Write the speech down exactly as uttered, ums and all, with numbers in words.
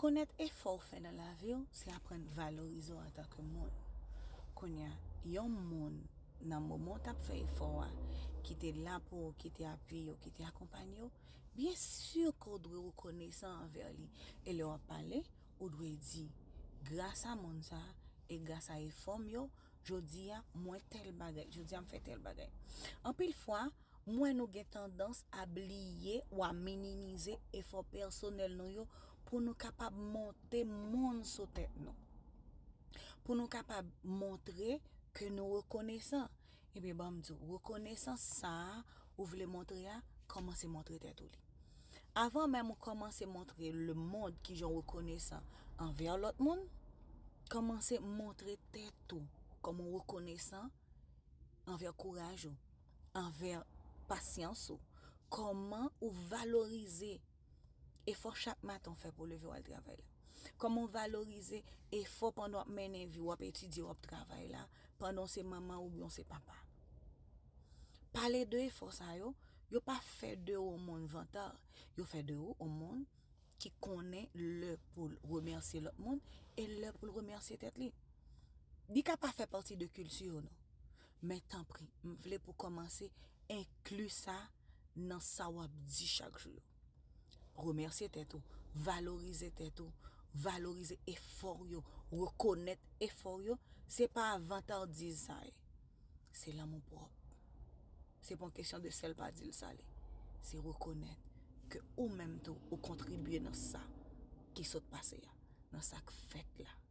Rekonèt efò w fè nan lavi w, se aprann valorize w antanke moun. Kounye a, yon moun nan moman w t ap fè efò a, ki te la pou ou, ki te apiye w, ki te akonpanye w, byen si ke w dwe rekonesan anvè li. E lè w ap pale, ou dwe di, gras a moun sa a, e gras a efò m yo, jodi a, mwen tèl bagay, jodi a m fè tèl bagay. Anpil fwa, m wè nou gen tandans a bliye ou a minimize efò pèsonèl nou yo pou nou kapab monte moun sou tèt nou. Pou nou kapab montre ke nou rekonesan. Ebyen, ban m di w, rekonesans sa a ou vle montre a, kòmanse montre tèt ou li. Avan menm ou kòmanse montre lemonn kijan w rekonesan anvè lòt moun, kòmanse montre tèt ou kòman w rekonesan anvè kouraj ou, anvè pasyans ou, kòman ou valorize efò chak maten w fè pou w leve w al travay la. Kòman w valorize efò pandan w ap mennen vi, w ap etidye, w ap travay la, pandan w se manman oubyen w se papa. Pale de efò sa yo, yo pa fè de ou yon moun vantard, yo fè de ou yon moun ki konnen lè pou l remèsye lòt moun e lè pou l remèsye tèt li. Li ka pa fè pati de kilti w non. Men tanpri, m vle pou kòmanse enkli sa nan sa w ap di chak jou yo. Remèsye tèt ou, valorize tèt ou, valorize efò w yo, rekonèt efò w yo, se pa vantardiz sa ye. Se lanmou pwòp. Se pa yon kesyon de sèl pa di l sale. Se rekonèt ke ou menm tou, ou kontribye nan sa ki sot pase a, nan sa k fèt la.